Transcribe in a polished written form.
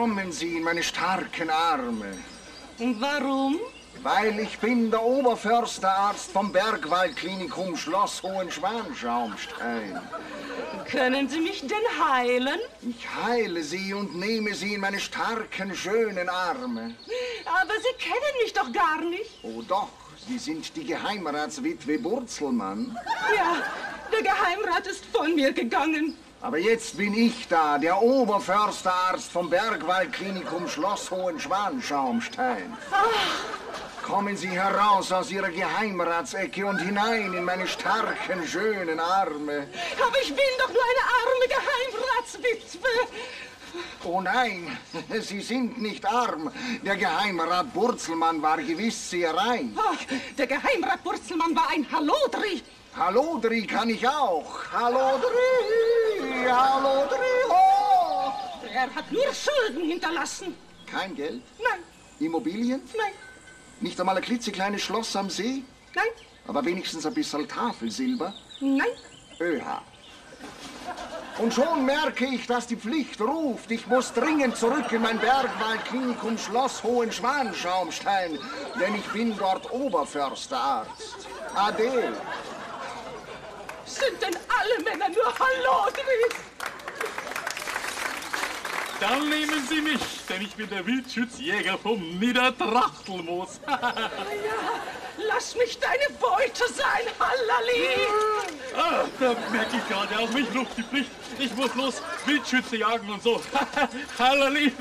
Kommen Sie in meine starken Arme. Und warum? Weil ich bin der Oberförsterarzt vom Bergwaldklinikum Schloss Hohenschwanschaumstein. Können Sie mich denn heilen? Ich heile Sie und nehme Sie in meine starken, schönen Arme. Aber Sie kennen mich doch gar nicht. Oh doch, Sie sind die Geheimratswitwe Burzelmann. Ja, der Geheimrat ist von mir gegangen. Aber jetzt bin ich da, der Oberförsterarzt vom Bergwaldklinikum Schloss Hohenschwanschaumstein. Ach. Kommen Sie heraus aus Ihrer Geheimratsecke und hinein in meine starken, schönen Arme. Aber ich bin doch nur eine arme Geheimratswitwe. Oh nein, Sie sind nicht arm. Der Geheimrat Burzelmann war gewiss sehr reich. Ach, der Geheimrat Burzelmann war ein Hallodri. Hallodri kann ich auch. Hallodri, Hallodri, oh. Er hat nur Schulden hinterlassen. Kein Geld? Nein. Immobilien? Nein. Nicht einmal ein klitzekleines Schloss am See? Nein. Aber wenigstens ein bisschen Tafelsilber? Nein. ÖH. Und schon merke ich, dass die Pflicht ruft. Ich muss dringend zurück in mein Bergwaldklinikum Schloss Hohenschwanschaumstein, denn ich bin dort Oberförsterarzt. Ade. Sind denn alle Männer nur Hallodris? Dann nehmen Sie mich, denn ich bin der Wildschützjäger vom Niedertrachtelmoos. Ja, lass mich deine Beute sein, Hallali! Ah, da merke ich gerade, auf mich ruft die Pflicht. Ich muss los, Wildschütze jagen und so. Hallali!